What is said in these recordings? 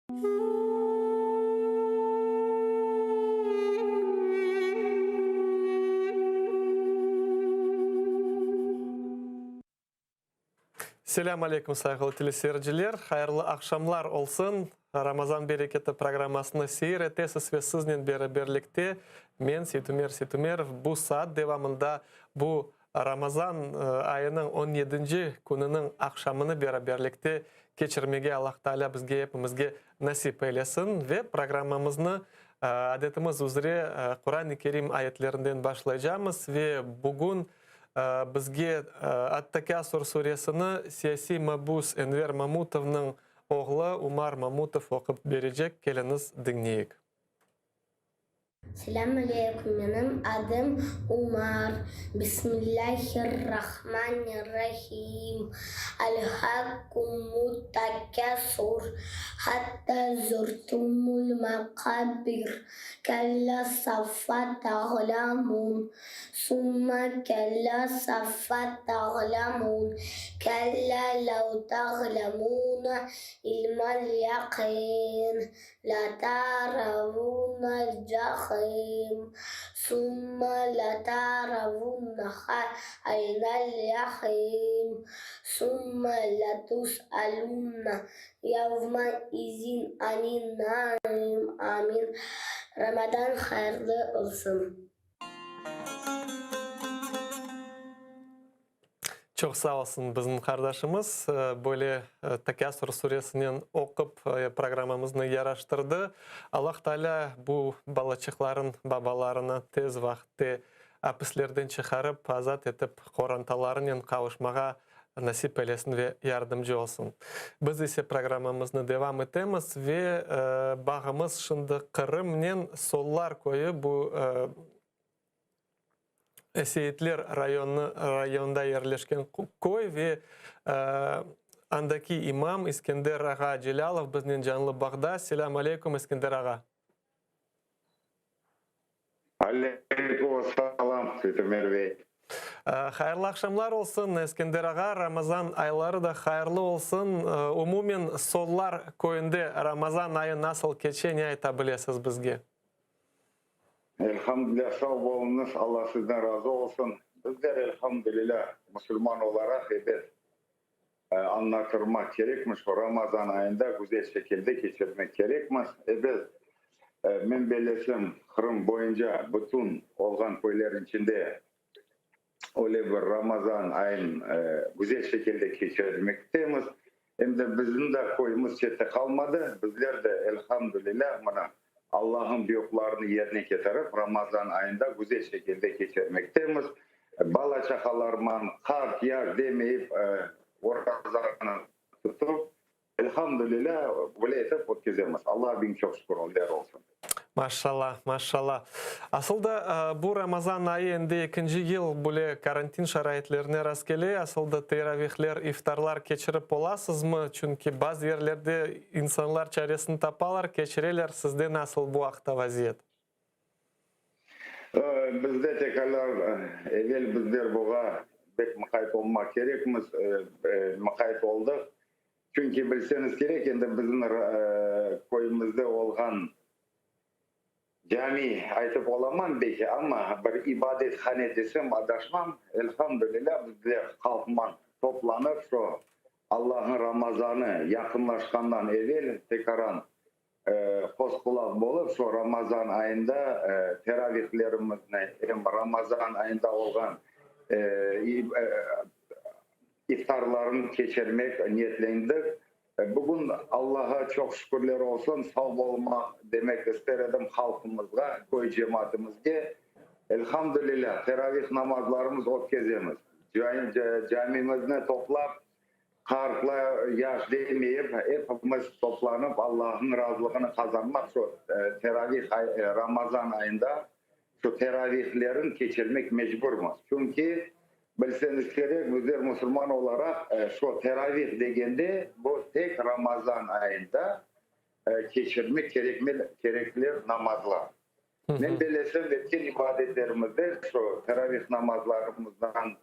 Selâm aleyküm, sayğılı teleseyirciler! Hayırlı aqşamlar olsun! Ramazan bereketi programmasını seyir etesiz ve siznen beraberlikte men, Seytumer Seytumerov, bu saat devamında bu Ramazan ayınıñ on yedinci kününiñ aqşamını beraberlikte keçirmege Allah Taalâ bizge epimizge nasip eylesin ve programmamıznı adetimiz üzre Quran-ı Kerim ayetlerinden başlaycamız ve bugün Bizge At-Tekâsur suresini siyasiy mabüs Enver Mamutovnıñ oğlu Umar Mamutov oqup berecek, keliñiz, diñleyik. Selâm aleyküm, menim adım Umar. Bismillâhir-Rahmanir-Rahim. Alhâkumut-tekâsur, hattâ zurtumul maqâbir. Kella savfa ta'lamun, summa kella savfa ta'lamun, kella lav ta'lamuna ilmal yaqin, lataravunal cahim, summa lataravunnaha aynal yaqin, summa latus'alunna Yavma izin anin naim amin Ramadan hayırlı olsun. Çoq sağ olsun bizim qardaşımız, böyle Tekâsur suresinen oqup programmamıznı yaraştırdı. Allah Taalâ bu balaçıqların babalarını tez vaqıtte apislerden çıqarıp, azat etip, qorantalarınen qavuşmağa nasip eylesin ve yardımcı olsun. Biz ise programmamıznı devam etemiz ve bağımız şimdi Qırımnen Sollar köyü, bu Seyitler rayonı rayonında yerleşken köy ve andaki imam İskender ağa Celâlov biznen canlı bağda. Selâm aleyküm, İskender ağa. Aleyküm assalam, Seytumer bey. Hayırlı aqşamlar olsun, Eskender ağa, Ramazan ayları da hayırlı olsun. Umumen, Sollar köyünde Ramazan ayı nasıl keçe, ne ayta bilesiz bizge? Elhamdülilâ, sağ oluñız, Alla sizden razı olsun. Bizler, elhamdülilâ, musulman olaraq, ebet, añlatırmaq kerekmiz, şu Ramazan ayında güzel şekilde keçirmek kerekmiz. Ebet, men bellesem, Qırım boyunca bütün olğan köyler içinde öyle bir Ramazan ayın güzel şekilde keçirmektemiz. Em de bizim de köyümiz çette qalmadı. Bizler de, elhamdülilâ, mına, Allah'ın buyruqlarını yerine ketirip, Ramazan ayında güzel şekilde keçirmektemiz. Bala-çaqalarman, qart, yaş demeyip, orazanı tutup, elhamdülilâ, böyle etip ötkizemiz. Allah'a biñ çoq şükürler olsun. Maşşalla, maşşalla. Asıl da, bu Ramazan ayı endi ekinci yıl böyle karantin şaraitlerine rastkele. Asıl da teravihler, iftarlar keçirip olasızmı? Çünki bazı yerlerde insanlar çaresini tapalar, keçireler. Sizde nasıl bu aqta vaziyet? Bizde tekrarlar, evel bizler buğa pek mıqayt olmaq kerekmiz, mıqayt oldıq. Çünki bilseñiz kerek, endi bizim köyümizde olğan cami aytıp olamam belki, amma bir ibadethane desem adaşmam. Elhamdülilâ, bizler halqman toplanıp, şu Allahnıñ Ramazanı yaqınlaşqandan evel tekaran qos-qulaq bolıp, şu Ramazan ayında teravihlerimizni, em Ramazan ayında olğan iftarlarını keçirmek niyetlendik. Bugün Allağa çoq şükürler olsun, sağ olmaq demek ister edim halqımızğa, köy cemaatimizge. Elhamdülilâ, teravih namazlarımız ötkezemiz. Camimizni toplap, qartla, yaş demeyip, epimiz toplanıp, Allahnıñ razılığını qazanmaq şu teravih Ramazan ayında şu teravihlerin keçirmek mecburmız. Çünki Bilseñiz kerek, bizler musulman olaraq şu teravih degende, bu tek Ramazan ayında keçirmek kerekler namazlar. Men bellesem, etken ibadetlerimizde şu teravih namazlarımızdan,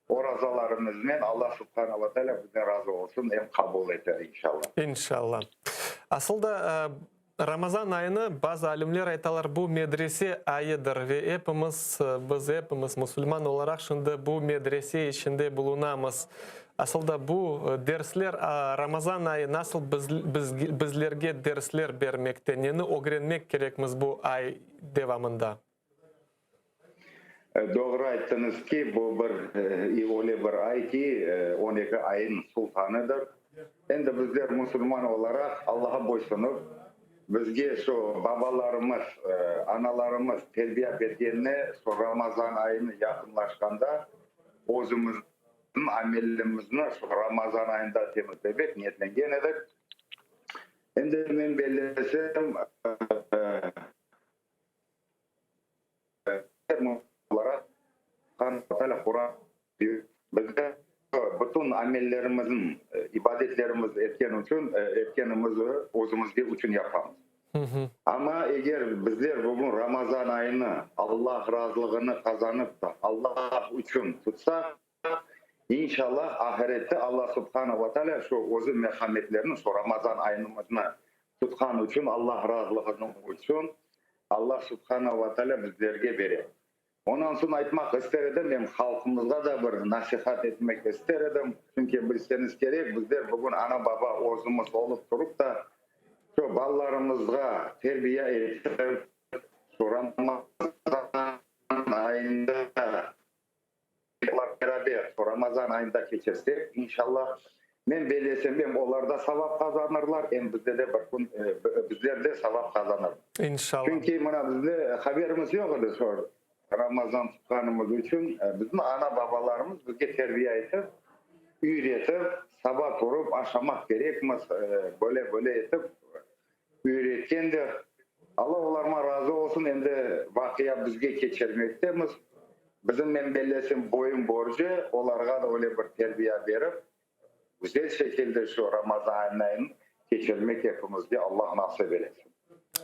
orazalarımıznen Allah subhane ve teala bizden razı olsun, em qabul eter, inşallah. İnşallah. Asıl da, Ramazan ayını, bazı alimler aytalar, bu medrese ayıdır ve epimiz, biz epimiz musulman olaraq şimdi bu medrese içinde bulunamız. Asıl da bu dersler, Ramazan ayı nasıl bizlerge dersler bermekte, neni ögrenmek kerekmiz bu ay devamında? Doğru ayttıñız ki, bu bir öyle bir ay ki, on eki ayın sultanıdır. Endi bizler musulman olaraq Allağa boysunıp, bizge şu babalarımız, analarımız terbiye bergenine şu Ramazan ayını yaqınlaşqanda özümizniñ amelimizni şu Ramazan ayında temizlemek niyetlengen edik. Endi men bellesem, Bizde bütün amellerimizniñ, ibadetlerimiz etken içün, etkenimizi özümizge içün yapamız. Amma eger bizler bugün Ramazan ayını Allah razılığını qazanıp da, Allah içün tutsaq, İnşallah, ahirette Alla subhana ve taalâ şu özü merhametlerini şu Ramazan ayımıznı tutqan içün, Allah razılığını içün Alla subhana ve taalâ bizlerge bere. Ondan soñ aytmaq ister edim, em halqımızğa da bir nasihat etmek ister edim, çünki bilseñiz kerek, bizler bugün ana-baba özümiz olıp turıp da, şu balalarımızğa terbiye etip, şu Ramazan ayında, Olar beraber şu Ramazan ayında keçirsek, inşallah, men bellesem, em olar da savap qazanırlar, em bizde de bir kün, bizler de savap qazanırmız. İnşallah. Çünki mına bizde haberimiz yoq edi şu Ramazan tutqanımız içün, bizim ana-babalarımız bizge terbiye etip, üyretip, saba turıp aşamaq kerekmiz, böyle-böyle etip üyretkendir. Alla olarman razı olsun, endi vaqia bizge keçirmektemiz. Bizim, men bellesem, boyun borcu, olarğa da öyle bir terbiya berip, güzel şekilde şu Ramazan ayını keçirmek epimizge Alla nasip eylesin.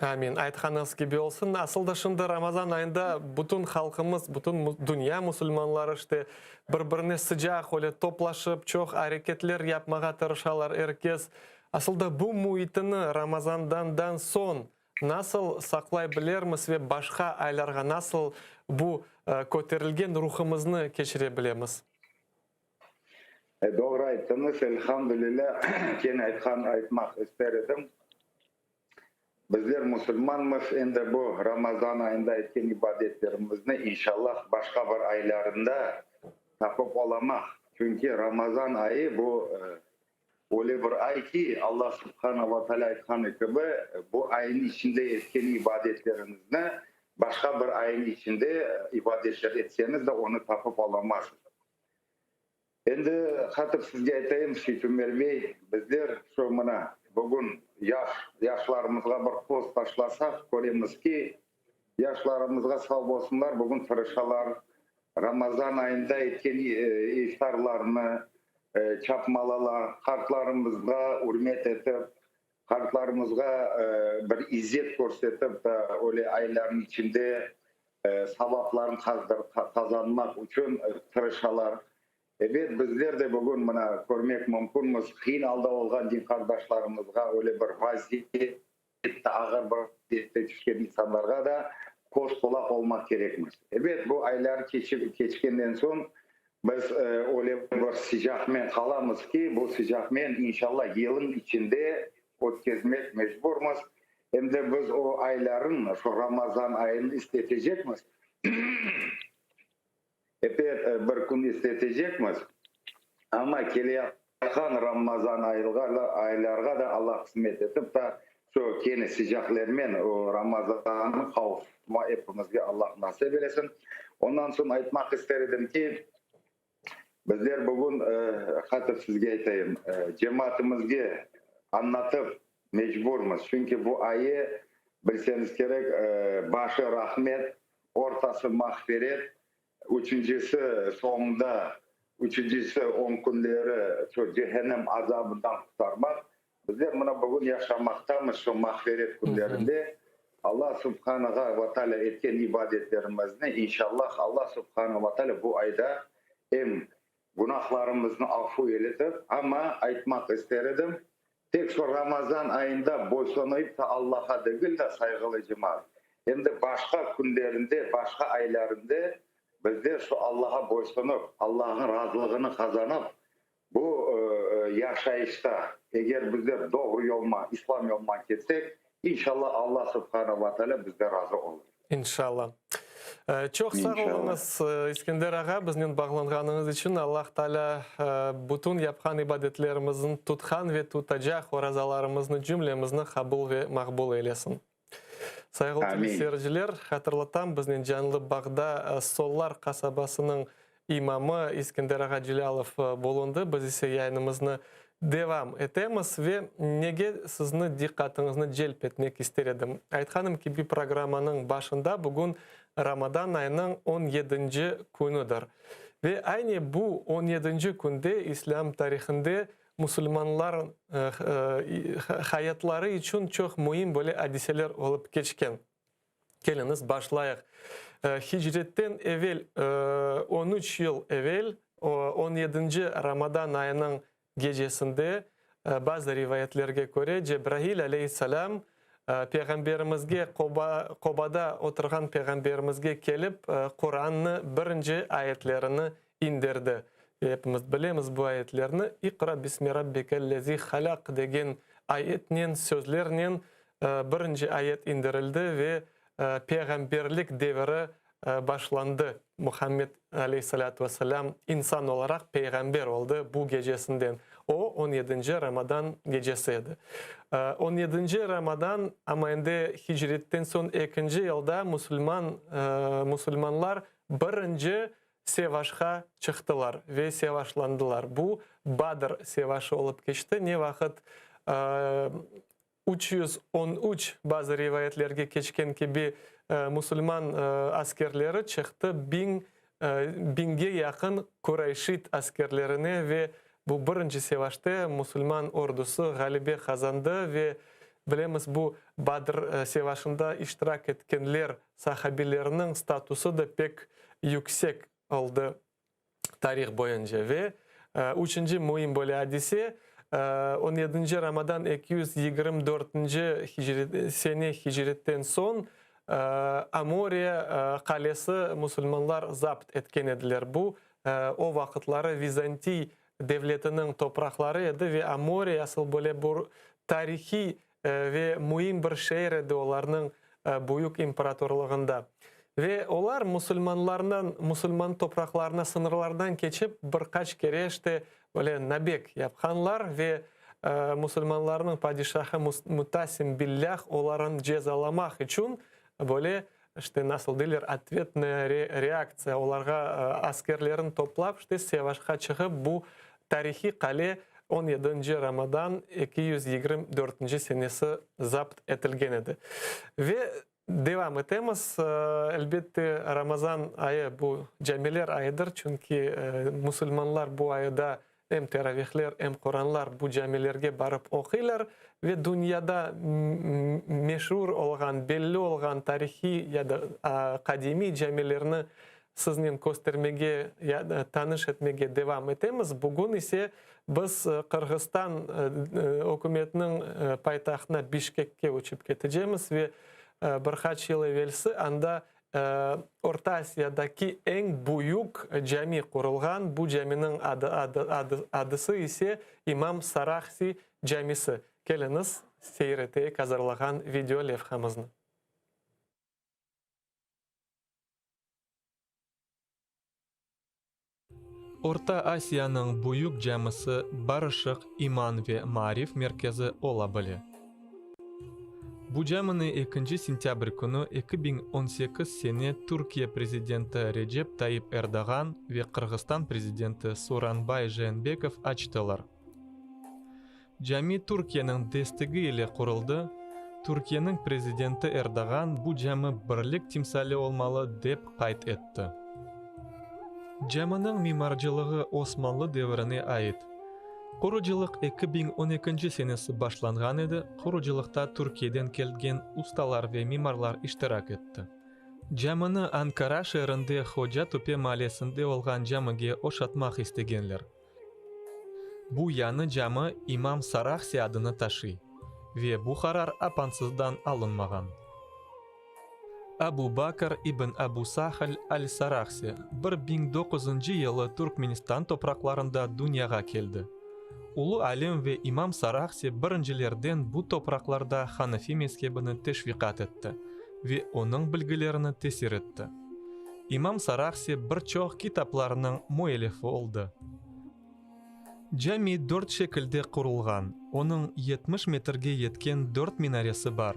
Amin. Aytqanıñız kibi olsun. Asıl da şimdi Ramazan ayında bütün halqımız, bütün dünya musulmanları işte bir-birine sıcaq öyle toplaşıp, çoq areketler yapmağa tırışalar er kes. Asıl da bu müitini Ramazandandan soñ nasıl saqlay bilermiz ve başqa aylarğa nasıl bu köterilgen ruhımıznı keçire bilemiz? Doğru ayttıñız, elhamdülilâ, kene aytqan, aytmaq ister edim. Bizler musulmanmız, endi bu Ramazan ayında etken ibadetlerimizni inşallah başqa bir aylarında tapıp olamaq. Çünki Ramazan ayı bu Öyle bir ay ki, Alla subhana va taalâ aytqanı kibi, bu ayın içinde etken ibadetleriñizni başqa bir ayın içinde ibadetler etseñiz de, onı tapıp alamazsız. Endi qatıp sizge aytayım, Seytumer bey, bizler şu mına bugün yaş, yaşlarımızğa bir köz taşlasaq, köremiz ki, yaşlarımızğa sağ bolsunlar, bugün tırışalar, Ramazan ayında etken iftarlarnı çapmalalar, qartlarımızğa ürmet etip, qartlarımızğa bir izzet körsetip, öyle aylarnıñ içinde savaplarnı qazanmaq içün tırışalar. Ebet, bizler de bugün mına körmek mümkünmiz, qıyın alda olğan din qardaşlarımızğa öyle bir vaziyet, ağır bir vaziyette tüşken insanlarğa da köz-qulaq olmaq kerekmiz. Ebet, bu aylar keçkenden soñ biz öyle bir sıcaqmen qalamız ki, bu sıcaqmen, inşallah, yılın içinde ötkezmek mecburmız. Em de biz o ayların, şu Ramazan ayını istetecekmiz. Ebet, bir kün istetecekmiz, amma keleyatqan Ramazan aylarğa da Alla qısmet etip ta şu kene sıcaqlermen o Ramazannı qavuştırma epimizge Alla nasip eylesin. Ondan soñ aytmaq ister edim ki, bizler bugün, qatıp sizge aytayım, cemaatimizge añlatıp mecburmız, çünki bu ayı, bilseñiz kerek, başı rahmet, Ortası mağfiret, üçüncisi soñunda, üçüncisi on künleri şu cehennem azabından qurtarmaq. Bizler mına bugün yaşamaqtamız şu mağfiret künlerinde. Alla subhanağa ve taalâ etken ibadetlerimizni inşallah Alla subhana ve taalâ bu ayda em günahlarımıznı afu eyletip, amma aytmaq ister edim, Tek şu Ramazan ayında boysunayıp da Allaha degil de, sayğılı cemaat, em de başqa künlerinde, başqa aylarında bizler şu Allaha boysunıp, Allahnıñ razılığını qazanıp, bu yaşayışta, eger bizler doğru yolman, İslam yolman ketsek, inşallah Alla subhane va taalâ bizden razı olur. İnşallah. Çoq sağ oluñız, İskender ağa, biznen bağlanğanıñız içün. Allah Taalâ bütün yapqan ibadetlerimizni, tutqan ve tutacaq orazalarımıznı cümlemizni qabul ve maqbul eylesin. Sayğılı teleseyirciler, hatırlatam, biznen canlı bağda Sollar qasabasınıñ imamı İskender ağa Celâlov bulundı. Biz ise yayınımıznı devam etemiz ve nege sizni diqqatıñıznı celp etmek ister edim. Aytqanım kibi, programmanıñ başında bugün Ramadan ayınıñ on yedinci künüdir. Ve aynı bu on yedinci künde İslâm tarihinde musulmanlar hayatları içün çoq müim böyle adiseler olıp keçken. Keliñiz, başlayıq. Hicretten evel on üç yıl evel, on yedinci Ramadan ayınıñ gecesinde, bazı rivayetlerge köre, Cebrail aleyhisselâm Peyğamberimizge, qobada oturğan Peyğamberimizge kelip, Qurannı birinci ayetlerini indirdi. Ve epimiz bilemiz bu ayetlerni, İqra bismi rabbikellezî halaq degen ayetnen, sözlernen birinci ayet indirildi ve peyğamberlik deviri başlandı. Muhammed aleyhissalâtu vesselâm insan olaraq peyğamber oldı bu gecesinden. O, on yedinci Ramadan gecesi edi. On yedinci Ramadan, amma endi hicretten soñ ekinci yılda musulman, musulmanlar birinci sevaşqa çıqtılar ve sevaşlandılar. Bu, Badr sevaşı olıp keçti. Ne vaqıt 313, bazı rivayetlerge keçken kibi, musulman askerleri çıqtı biñ, biñge yaqın qurayşit askerlerine ve bu birinci sevaşte musulman ordusı ğalebe qazandı ve bilemiz bu Badr sevaşında iştirak etkenler sahabilerniñ statusı da pek yüksek oldı tarih boyunca. Ve üçünci müim böyle adise, on yedinci Ramadan 224-nci sene hicretten soñ Amoriya qalesi musulmanlar zapt etken ediler. Bu, o vaqıtları Vizantiy devletiniñ topraqları edi ve Amoriya asıl böyle bir tarihiy Ve müim bir şeer edi olarnıñ büyük imperatorlığında. Ve olar musulmanlarnıñ, musulman topraqlarına sıñırlardan keçip bir qaç kere işte böyle nabeg yapqanlar ve musulmanlarnıñ padişahı Mutasim Billâh olarnı cezalamaq içün böyle işte nasıl deyler otvetnaya reaktsiya olarğa askerlerini toplap işte sevaşqa çıqıp bu tarihiy qale on yedinci Ramadan 224-nci senesi zapt etilgen edi. Ve devam etemiz. Elbette, Ramazan ayı bu camiler ayıdır, çünki musulmanlar bu ayda Em teravihler, em Quranlar bu camilerge barıp oquylar ve dünyada meşur olğan, belli olğan tarihiy ya da qadimiy camilerni siznen köstermege ya da tanış etmege devam etemiz. Bugün ise biz Qırğızstan ükümetiniñ paytahtına Bişkekke uçıp ketecemiz ve bir qaç yıl evelsi anda Orta Asiyadaki eñ büyük cami qurulğan, bu caminiñ adı adı adısı ise İmam Sarahsi camisi. Keliñiz, seyir eteyik azırlağan video levhamıznı. Orta Asiyanıñ büyük camisi barışıq, iman ve maarif merkezi ola bile. Bu camini ekinci sentâbr künü 2018 sene Türkiye prezidenti Recep Tayyip Erdoğan ve Qırğızstan prezidenti Sooronbay Jeenbekov açtılar. Cami Türkiyeniñ destegi ile quruldı, Türkiyeniñ prezidenti Erdoğan bu cami birlik timsali olmalı, dep qayd etti. Caminiñ mimarcılığı Osmanlı devrine ait. Qurucılıq 2012 senesi başlanğan edi, qurucılıqta Türkiyeden kelgen ustalar ve mimarlar iştirak etti. Camini Ankara şeerinde Hoca Töpe maalesinde olğan camige oşatmaq istegenler. Bu yañı cami İmam Sarahsi adını taşıy ve bu qarar apansızdan alınmağan. Abu Bakr ibn Abu Sahl al-Sarahsi 1009-ncı yılı Turkmenistan topraqlarında dünyağa keldi. Ulu alim ve İmam Sarahsi birincilerden bu topraqlarda Hanafi mezhebini teşviqat etti ve onıñ bilgilerini tesir etti. İmam Sarahsi bir çoq kitaplarnıñ müellifi oldı. Cami dört şekilde qurulğan, onıñ 70 metrge yetken dört minaresi bar.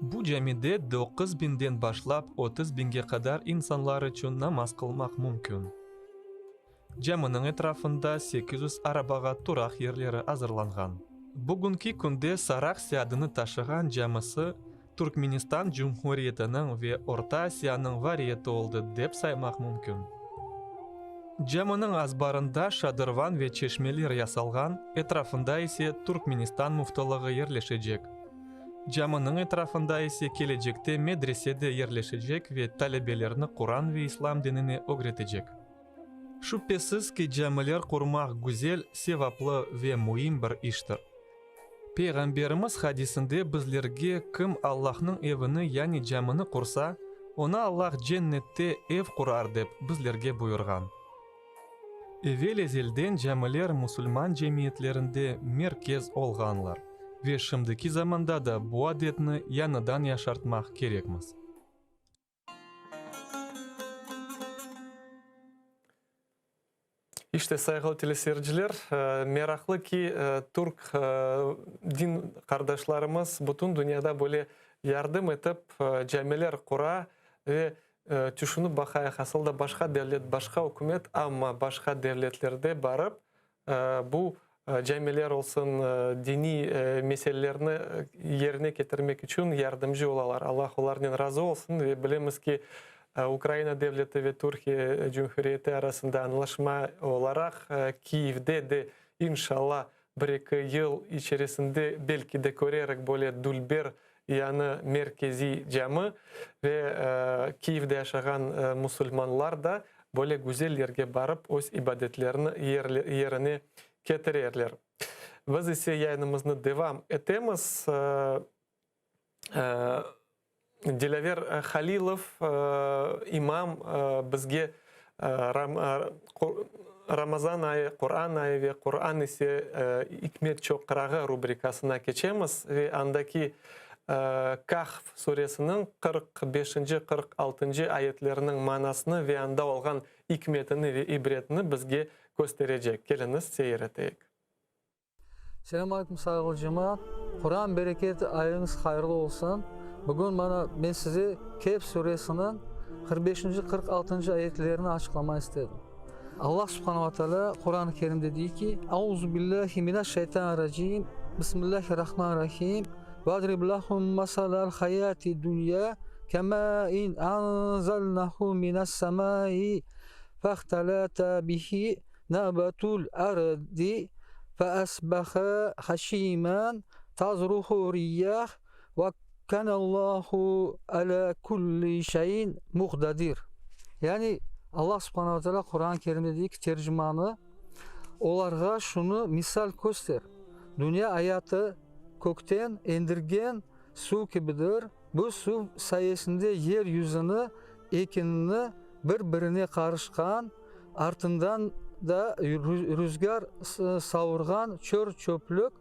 Bu camide doquz biñden başlap 30 biñge qadar insanlar içün namaz qılmaq mümkün. Caminiñ etrafında 800 arabağa turaq yerleri azırlanğan. Bugünki künde Sarahsi adını taşığan camisi Turkmenistan Cumhuriyetiniñ ve Orta Asiyanıñ variyeti oldı dep saymaq mümkün. Caminiñ azbarında şadırvan ve çeşmeler yasalğan, etrafında ise Turkmenistan muftılığı yerleşecek. Caminiñ etrafında ise kelecekte medrese de yerleşecek ve talebelerni Quran ve İslam dinine ögretecek. Şübhesiz ki, camiler qurmaq güzel, sevaplı ve müim bir iştir. Peyğamberimiz hadisinde bizlerge kim Allahnıñ evini yani camini qursa, oña Allah cennette ev qurar dep bizlerge buyurğan. Evel-ezelden camiler musulman cemiyetlerinde merkez olğanlar ve şimdiki zamanda da bu adetni yañıdan yaşartmaq kerekmiz. İşte, sayğılı teleseyirciler, meraqlı ki, türk din qardaşlarımız bütün dünyada böyle yardım etip, camiler qura ve tüşünip baqayıq, asıl da başqa devlet, başqa ükümet, amma başqa devletlerde barıp, Bu camiler olsun, diniy meselelerni yerine ketirmek içün yardımcı olalar. Allah olarnen razı olsun ve bilemiz ki, Ukraina devleti ve Türkiye Cumhuriyeti arasında añlaşma olaraq Kiyevde de inşalla bir-eki yıl içerisinde belki de körerik böyle dülber yañı merkeziy cami ve Kiyevde yaşağan musulmanlar da böyle güzel yerge barıp öz ibadetlerini yerine ketirerler. Biz ise yayınımıznı devam etemiz. Dilâver Halilov imam bizge Ramazan ayı, Quran ayı ve Quran ise ikmet çoqrağı rubrikasına keçemiz ve andaki Kahf suresiniñ 45-nci, 46-ncı ayetleriniñ manasını ve anda olğan ikmetini ve ibretini bizge kösterecek. Keliñiz, seyir eteyik. Selâm aleyküm sayğılı cemaat. Quran bereket ayıñız hayırlı olsun. Bugün mana men size Kehf suresiniñ 45-nci, 46-ncı ayetlerini açıqlama istedim. Allah subhana ve teala Quran-ı Kerimde dey ki, Auzubillahi mineşşeytanirracim, Bismillahirrahmanirrahim, Vadrib lahum masalal hayati dünya kemâin anzalnahu minessemâi fehtelata bihi Nabatul ardi fe asbaha haşiman tazruhu riyah ve kanallahu ala kulli şeyin muqtadir. Yani Allah subhanahu ve teala Quran-ı Kerimde dey ki, tercimanı, olarğa şunı misal köster, dünya ayatı kökten endirgen suv kibidir, bu suv sayesinde yer yüzüni, ekinni bir-birine qarışqan, Artından da rüzgâr savurğan çör-çöplük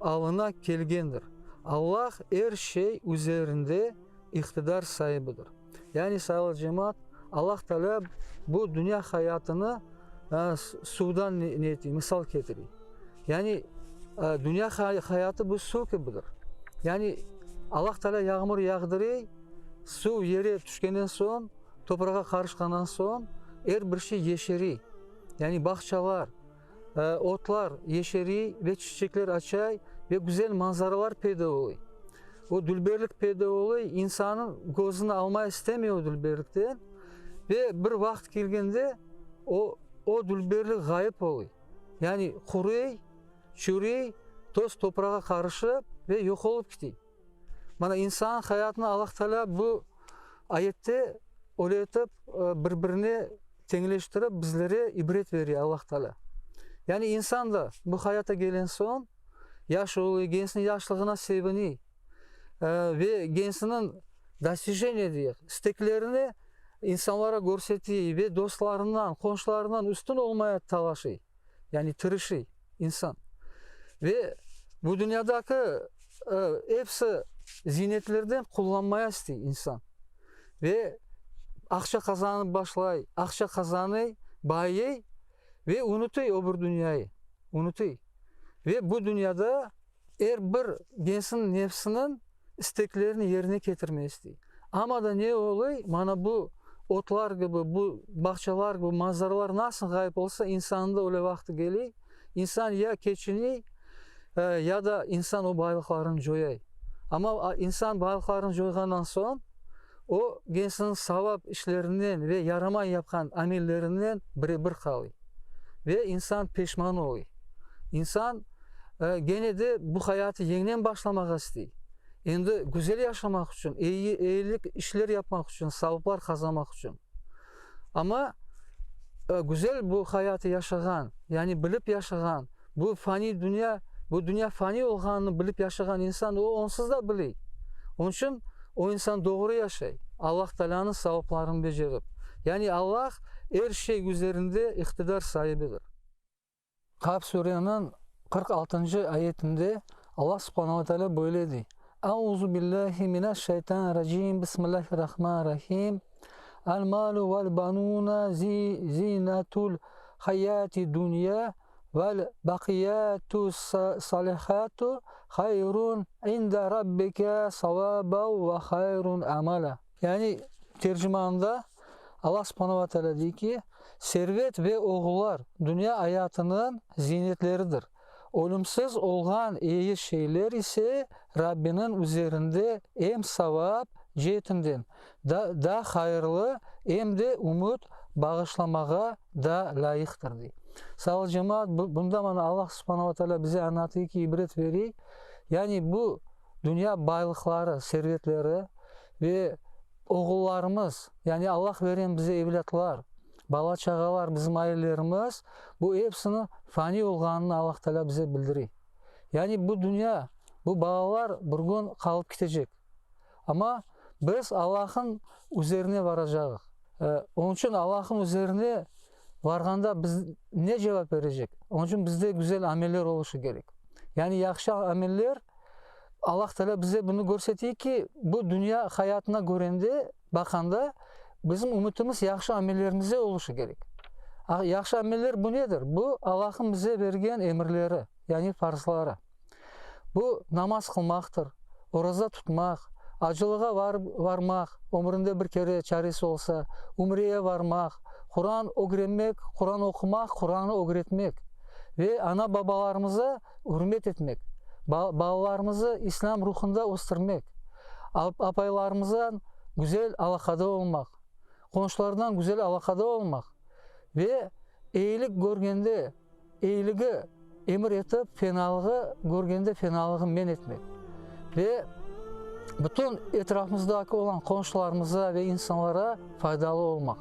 alına kelgendir. Allah er şey üzerinde iqtidar saibidir. Yani, sayılı cemaat, Allah Teala bu dünya hayatını suvdan ne ete, misal ketire. Yani, dünya hayatı bu suv kibidir. Yani, Allah Teala yağmur yağdırey, suv yere tüşkenden soñ, Toprağa qarışqandan soñ er bir şey yeşeriy, yani bağçalar, otlar yeşeriy ve çiçekler açay ve güzel manzaralar peyda oluy. O dülberlik peyda oluy, insannıñ közüni almay istemey o dülberlikten ve bir vaqıt kelgende o, o dülberlik ğayıp oluy. Yani quruy, çürüy, toz toprağa qarışıp ve yoq olıp kite. Mana insan hayatını Allah Teala bu ayette öyle etip bir-birine teñleştirip bizlere ibret bere Allah Teala. Yani insan da bu hayata gelen soñ, yaş oluy, gensiniñ yaşlığına seviniy ve gensiniñ dostijeniye deyik, isteklerini insanlara körsetiy ve dostlarından, qonşularından üstün olmaya talaşıy, yani tırışıy insan. Ve bu dünyadaki episi ziynetlerden qullanmaya istey insan. Ve aqça qazanıp başlay, aqça qazanıy, bayıy ve unutıy o bir dünyayı, unutıy. Ve bu dünyada er bir gensin nefsiniñ isteklerini yerine ketirmey istey. Amma da ne oluy, mana bu otlar kibi, bu bağçalar kibi manzaralar nasıl ğayıp olsa, insannıñ da öyle vaqtı keliy, insan ya keçiniy, ya da insan o baylıqlarını coyay. Amma insan baylıqlarını coyğandan soñ, o gensiniñ savap işlerinden ve yaramay yapqan amellerinden bire-bir qalıy. Ve insan peşman oluy. İnsan gene de bu hayatı yeñiden başlamağa istey. Endi güzel yaşamaq içün, eyi, eyilik işler yapmaq içün, savaplar qazanmaq içün. Amma güzel bu hayatı yaşağan, yani bilip yaşağan, bu faniy dünya, bu dünya faniy olğanını bilip yaşağan insan, o onsız da biley. Onıñ içün o insan doğru yaşay, Allah Taalânıñ savaplarını becerip. Yani Allah er şey üzerinde iqtidar saibidir. Kaf sureniñ 46-ncı ayetinde Allah subhane ve teala böyle dey, Auzu billahi mineşşeytanirracim, bismillahirrahmanirrahim, El malu vel banuna zinatul hayati dunya vel baqiyatus salihatu hayrun inde rabbike savaban ve hayrun amala. Yani tercimanda Allah subhane ve teala dey ki, Servet ve oğullar dünya ayatınıñ zinetleridir. Ölümsiz olğan eyi şeyler ise Rabbiniñ üzerinde em savap ceetinden da da hayırlı, em de ümüt bağışlamağa da lâyıqtır, dey. Sağ cemaat, bunda mana Allah subhane ve teala bize añlatıyor ki, ibret berey, yani bu dünya baylıqları, servetleri ve oğullarımız, yani Allah veren bize evlâtlar, bala-çağalar, bizim ailelerimiz, bu episini faniy olğanını Allah Teala bize bildirey. Yani bu dünya, bu balalar bir kün qalıp ketecek. Amma biz Allah'ın üzerine varacağıq. Onıñ içün Allah'ın üzerine varğanda biz ne cevap berecek? Onıñ içün bizde güzel ameller oluşı kerek. Yani yahşı ameller, Allah Teala bize bunı körsete ki, bu dünya hayatına körende, baqanda, bizim ümütimiz yahşı amellerimize oluşı kerek. Yahşı ameller bu nedir? Bu Allah'ın bize bergen emirleri, yani farzları. Bu, namaz qılmaqtır, oraza tutmaq, acılığa varmaq, ömründe bir kere çaresi olsa, ümreye varmaq, Quran ögrenmek, Quran oqumaq, Quranı ögretmek ve ana-babalarımıza ürmet etmek, balalarımızı İslâm ruhunda östürmek, apaylarımızdan güzel alâqada olmaq, qonşulardan güzel alâqada olmaq ve eyilik körgende, Eyiligi emir etip, fenalığı körgende fenalığı men etmek. Ve bütün etrafımızdaki olan qonşularımıza ve insanlara faydalı olmaq.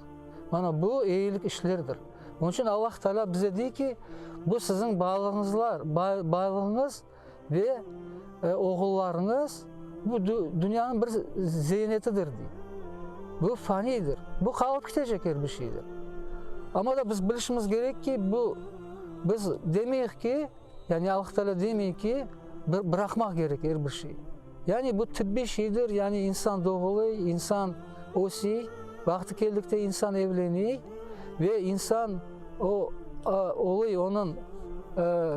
Mana bu eyilik işlerdir. Onıñ içün Allah Teala bize dey ki, bu siziñ baylığıñızlar, baylığıñız ve oğullarıñız bu dünyanıñ bir zeynetidir, dey. Bu faniydir. Bu qalıp ketecek er bir şeydir. Amma da biz bilişimiz kerek ki, bu biz demeyik ki, yani Allah Teala demey ki, bıraqmaq kerek er bir şey. Yani bu tıbbiy şeydir, yani insan doğuluy, insan ösey, vaqtı keldikte insan evleniy ve insan o oluy, onıñ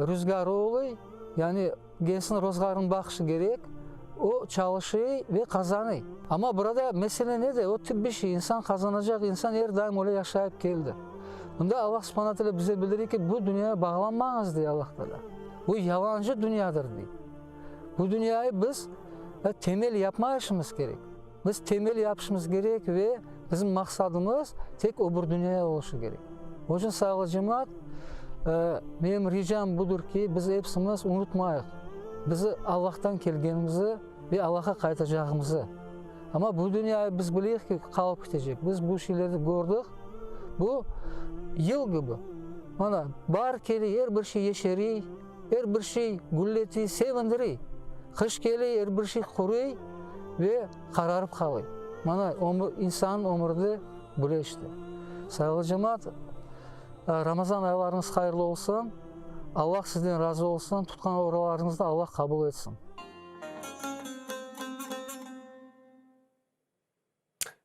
rüzgarı oluy, yani gençniñ rozğarını baqışı kerek, o çalışıy ve qazanıy. Amma burada mesele nede? O tıbbiy şey, insan qazanacaq, insan er daim öyle yaşayıp keldi. Bunda Allah subhana teala bize bildire ki, bu dünyaya bağlanmañız, dey Allah Teala. Bu yalancı dünyadır, dey. Bu dünyayı biz temel yapmayışımız kerek. Biz temel yapışımız kerek ve bizim maqsadımız tek o bir dünyaya oluşı kerek. Onıñ içün, sayğılı cemaat, menim ricam budır ki, biz epsimiz unutmayıq, biz Allahtan kelgenimizi ve Allahqa qaytacağımızı. Amma bu dünyayı biz bileyik ki, qalıp ketecek. Biz bu şeylerni kördik. Bu yıl kibi. Mana, baar kele, er bir şey yeşerey, er bir şey gülletey, sevindirey. Qış kele, er bir şey quruy ve qararıp qalay. Mana, ömür, insannıñ ömrü de böyle işte. Sayğılı cemaat, Ramazan aylarıñız hayırlı olsun. Allah sizden razı olsun, tutqan oralarıñıznı Allah qabul etsin.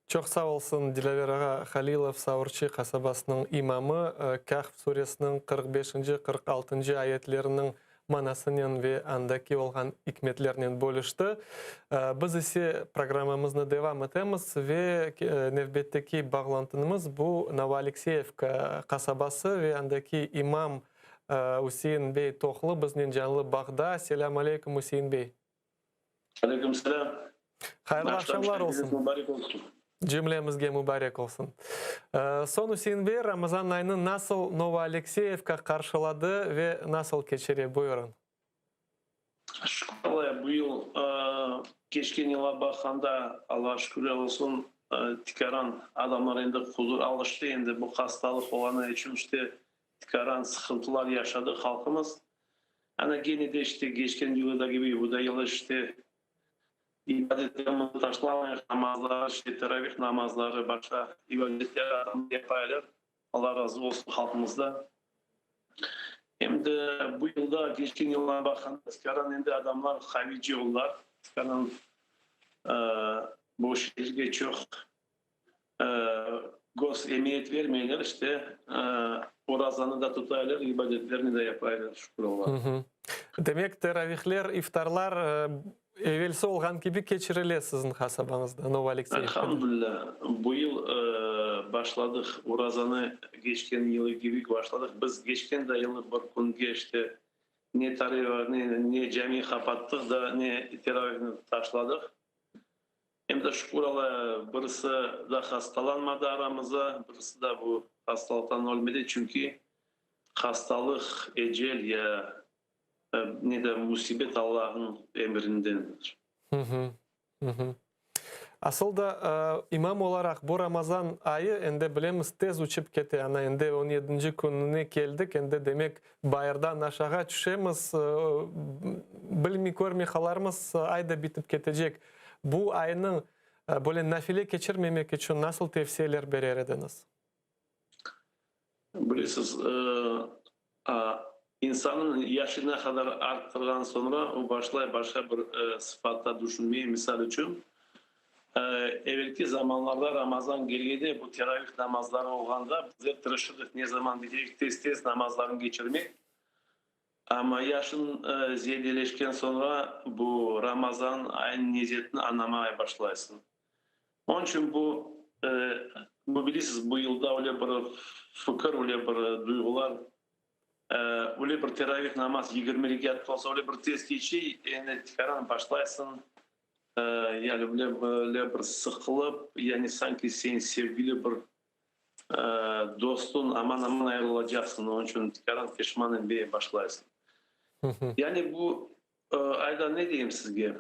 Çoq sağ olsun, Dilâver ağa Halilov, Savurçı qasabasınıñ imamı, Kâhf suresiniñ 45-nci, 46-ncı ayetleriniñ manasınen ve andaki olğan ikmetlernen bölüşti. Biz ise programmamıznı devam etemiz ve nevbetteki bağlantınımız bu Novoalekseyevka qasabası ve andaki imam Üsein bey Tohlu biznen canlı bağda. Selâm aleyküm, Üsein bey. Aleyküm selâm. Hayırlı aqşamlar olsun. Mubarek olsun. Cümlemizge mubarek olsun. Soñ Üsein bey Ramazan ayını nasıl Novoalekseyevka qarşıladı ve nasıl keçire? Buyurın. Şükür Allaya, bu yıl keçken yıla baqqanda, Allağa şükürler olsun, tikaran adamlar endi qudur alıştı, endi bu hastalıq olğanı içün işte tikaran sıqıntılar yaşadı halqımız. Ana kene de işte keçken yılı da kibi bu da yılı işte ibadetlerimizni taşlamayıq, namazlar, işte teravih namazları, başqa ibadetler adamlar yapaylar. Alla razı olsun halqımızdan. Em de bu yılda keçken yılğa baqqanda tikaran endi adamlar qavice oldılar. Tikaran bu şeylerge çoq göz emiyet vermeyler, işte orazanı da tutaylar, ibadetlerni de yapaylar, şükür Allağa. Demek, teravihler, iftarlar evelsi olğan kibi keçirile siziñ qasabañızda, Novoalekseyevkada? Elhamdülilâ, bu yıl başladıq, orazanı keçken yılı kibi başladıq. Biz keçken de yılı bir künge işte ne taravih, ne cami qapattıq da, ne teravihni taşladıq. Em de şükür Alla, birisi de hastalanmadı aramızda, birisi de bu hastalıqtan ölmedi, çünki hastalıq, ecel ya ne de musibet Allahnıñ emrindendir. Asıl da, imam olaraq bu Ramazan ayı, endi bilemiz, tez uçıp kete. Ana, endi on yedinci kününe keldik, endi, demek, bayırdan aşağa tüşemiz, bilmey, körmey qalarmız, ay da bitip ketecek. Bu aynıñ böyle nafile keçirmemek içün nasıl tevsiyeler berer ediñiz? Bilesiz, insannıñ yaşı ne qadar arttırğan soñra, o başlay başqa bir sıfatta düşünmeye. Misal içün, evelki zamanlarda Ramazan kelgende, bu teravih namazları olğanda, bizler tırışırdıq ne zaman bitecek, tez-tez namazlarnı keçirmek. Amma yaşıñ ziyadeleşken soñra, bu Ramazan ayınıñ nezetini añlamaya başlaysıñ. Onıñ içün bu, bu bilesiz, bu yılda öyle bir fikir, öyle bir duyğular, öyle bir teravih namaz 20 rekât olsa, öyle bir tez keçe, endi tikaran başlaysıñ, yani öyle bir sıqılıp, yani sanki sen sevgili bir dostuñ aman-aman ayırılacaqsıñ, onıñ içün tikaran peşman etmeye başlaysıñ. Yani bu ayda ne deyim sizge?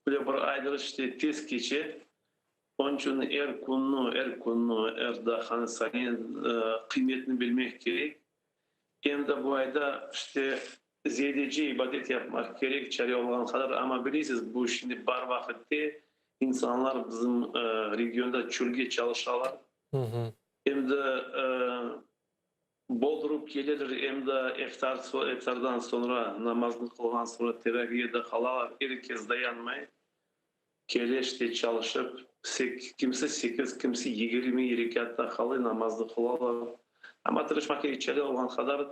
Böyle bir aydır işte tez keçe. Onıñ içün er künni, er künni, er daqiqanı, saniyeni qıymetini bilmek kerek. Em de bu ayda işte ziyadece ibadet yapmaq kerek, çare olğan qadar. Amma bilesiz, bu şimdi bar vaqıtte insanlar bizim regionda çölge çalışalar. Em de Boldurıp keleler, em de eftar, eftardan soñra, namaznı qılğan soñra teraviye de qalalar, er kes dayanmay, kele işte çalışıp, kimse sekiz, kimse 20 rekâtta qalay, namaznı qılalar. Amma tırışmaq kerek, çare olğan qadar,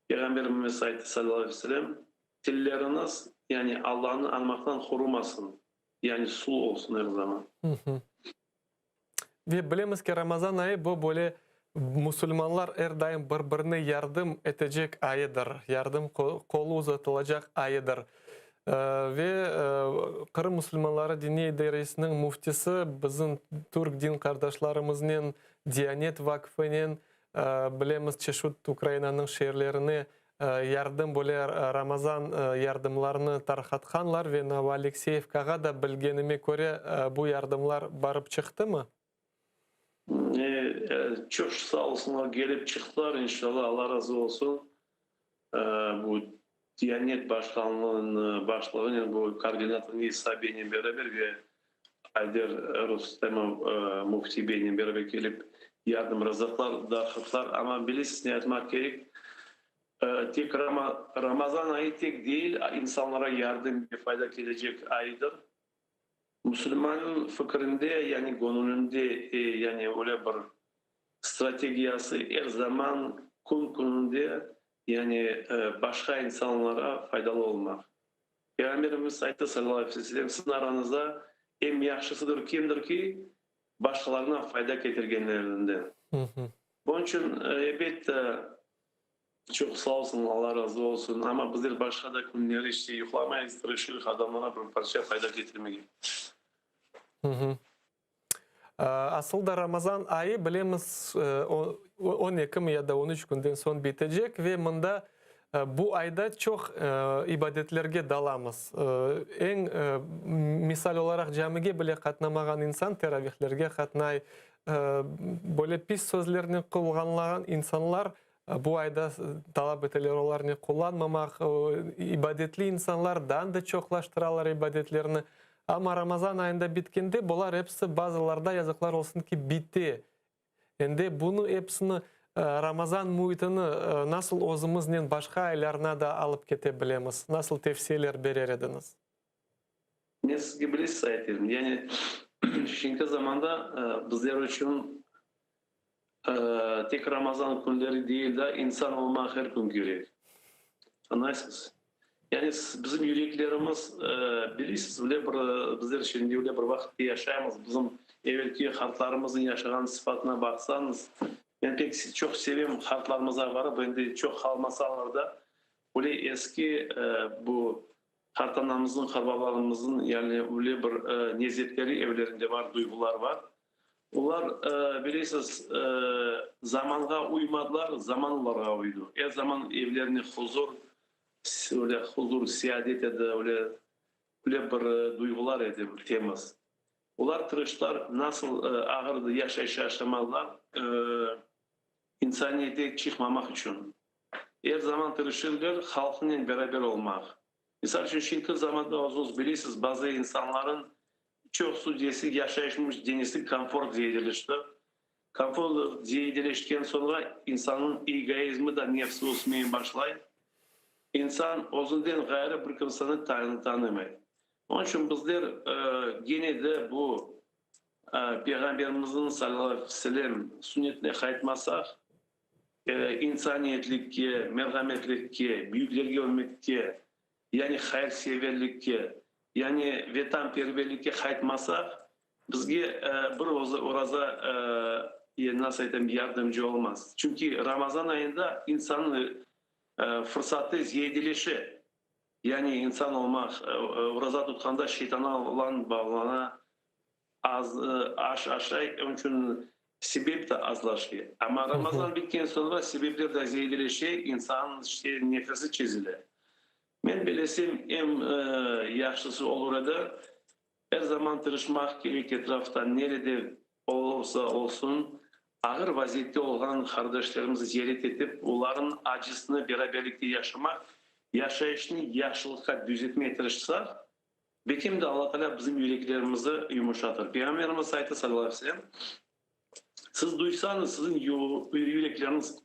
Peyğamberimiz ayttı, salâllahu aleyhi ve selem, Tilleriñiz, yani Allanı añmaqtan qurumasın, yani sulu olsun er zaman. Ve bilemiz ki, Ramazan ayı bu böyle musulmanlar er daim bir-birine yardım etecek ayıdır, yardım qolu uzatılacaq ayıdır. Ve Qırım musulmanları diniy idaresiniñ müftisi bizim türk din qardaşlarımıznen, Diyanet vakfınen, bilemiz, çeşit Ukrainanıñ şeerlerine yardım, böyle Ramazan yardımlarını tarqatqanlar ve Novoalekseyevkağa da, bilgenime köre, bu yardımlar barıp çıqtımı? Çoq sağ olsunlar, kelip çıqtılar, inşallah, Alla razı olsun. Bu Diyanet başqanlığınıñ başlığınen, bu koordinator İsa beynen beraber ve Ayder Rustemov müfti beynen beraber kelip yardım razaqlar dağıttılar. Amma bilesiz, ne aytmaq kerek, tek Ramazan ayı tek değil, insanlara yardım ve fayda kelecek aydır. Musulmannıñ fikirinde, yani göñülinde, yani öyle bir strategiyası er zaman kün-kününde, yani başqa insanlara faydalı olmaq. Peyğamberimiz ayttı, salâllahu aleyhi ve sellem, Siziñ arañızda eñ yahşısıdır kimdir ki, başqalarına fayda ketirgenlerinden. Bunıñ içün, elbette, Çoq sağ olsun, Alla razı olsun. Amma bizler başqa da künleri işte yuqlamaymız, tırışırıq adamlara bir parça fayda ketirmege. Asıl da Ramazan ayı, bilemiz, 12 mi ya da 13 künden soñ bitecek ve mında bu ayda çoq ibadetlerge dalamız. Eñ misal olaraq camige bile qatnamağan insan teravihlerge qatnay, böyle pis sözlerni qullanğan insanlar Bu ayda talap eteler olarnı qullanmamaq, ibadetli insanlar daa da çoqlaştıralar ibadetlerini. Amma Ramazan ayında bitkende bular episi bazılarda yazıqlar olsun ki bite. Endi bunı episini Ramazan müitini nasıl özümiznen başqa aylarına da alıp kete bilemiz? Nasıl tevsiyeler berer ediñiz? Men sizge bilesiz aytayım, yani şimdiki zamanda bizler içün Tek Ramazan künleri değil da, insan olmaq er kün kerek. Añlaysız? Yani bizim yüreklerimiz, bilesiz, öyle bir bizler şimdi öyle bir vaqıtte yaşaymız, bizim evelki qartlarımıznıñ yaşağan sıfatına baqsañız, men pek çoq sevem qartlarımızğa barıp, endi çoq qalmasalar da, öyle eski bu qartanamıznıñ, qartbabalarımıznıñ yani öyle bir nezetleri evlerinde bar, duyğular bar. Olar, bilesiz, zamanğa uymadılar, zaman olarğa uydı. Er zaman evlerine huzur, öyle huzur, seadet edi, öyle, öyle bir duyğular edi, bir temiz. Olar tırıştılar, nasıl ağır yaşayış yaşamadılar, insaniyete çıqmamaq içün. Er zaman tırışırlar halqınen beraber olmaq. Misal içün, şimdiki zamanda özüñiz bilesiz, bazı insanların çoqsu dese yaşayış müzdenesi komfort ziyedeleşti. Komfort ziyedeleşken soñra insannıñ egoizmi da nefsi ösmeye başlay. İnsan özünden ğayrı bir kimseni tanımay. Onıñ içün bizler gene de bu Peyğamberimizniñ salâllahu aleyhi ve sellem sünnetine qaytmasaq, İnsaniyetlikke, merhametlikke, büyüklerge ürmetke, yani hayırseverlikke, yani vetanperverlikke qaytmasaq, bizge bir oraza, nasıl aytam, yardımcı olmaz. Çünki Ramazan ayında insannıñ fırsatı ziyadeleşe. Yani insan olmaq, oraza tutqanda şeytanlan bağlana, Az aş aşay, onıñ içün sebep de azlaşa. Amma Ramazan bitken soñra sebepler de ziyadeleşe, insannıñ işte nefesi çezile. Men belesem, eñ yahşısı olur edi, er zaman tırışmaq kerek etrafta nerede olsa olsun, ağır vaziyette olğan qardaşlarımızı ziyaret etip, olarnıñ acısını beraberlikte yaşamaq, yaşayışnı yahşılıqqa düzetmege tırışsaq, Bekim de Alla Taalâ bizim yüreklerimizi yumuşatır. Peyğamberimiz ayttı, salâllahu aleyhi ve sellem, Siz duysañız, siziñ yürekleriñiz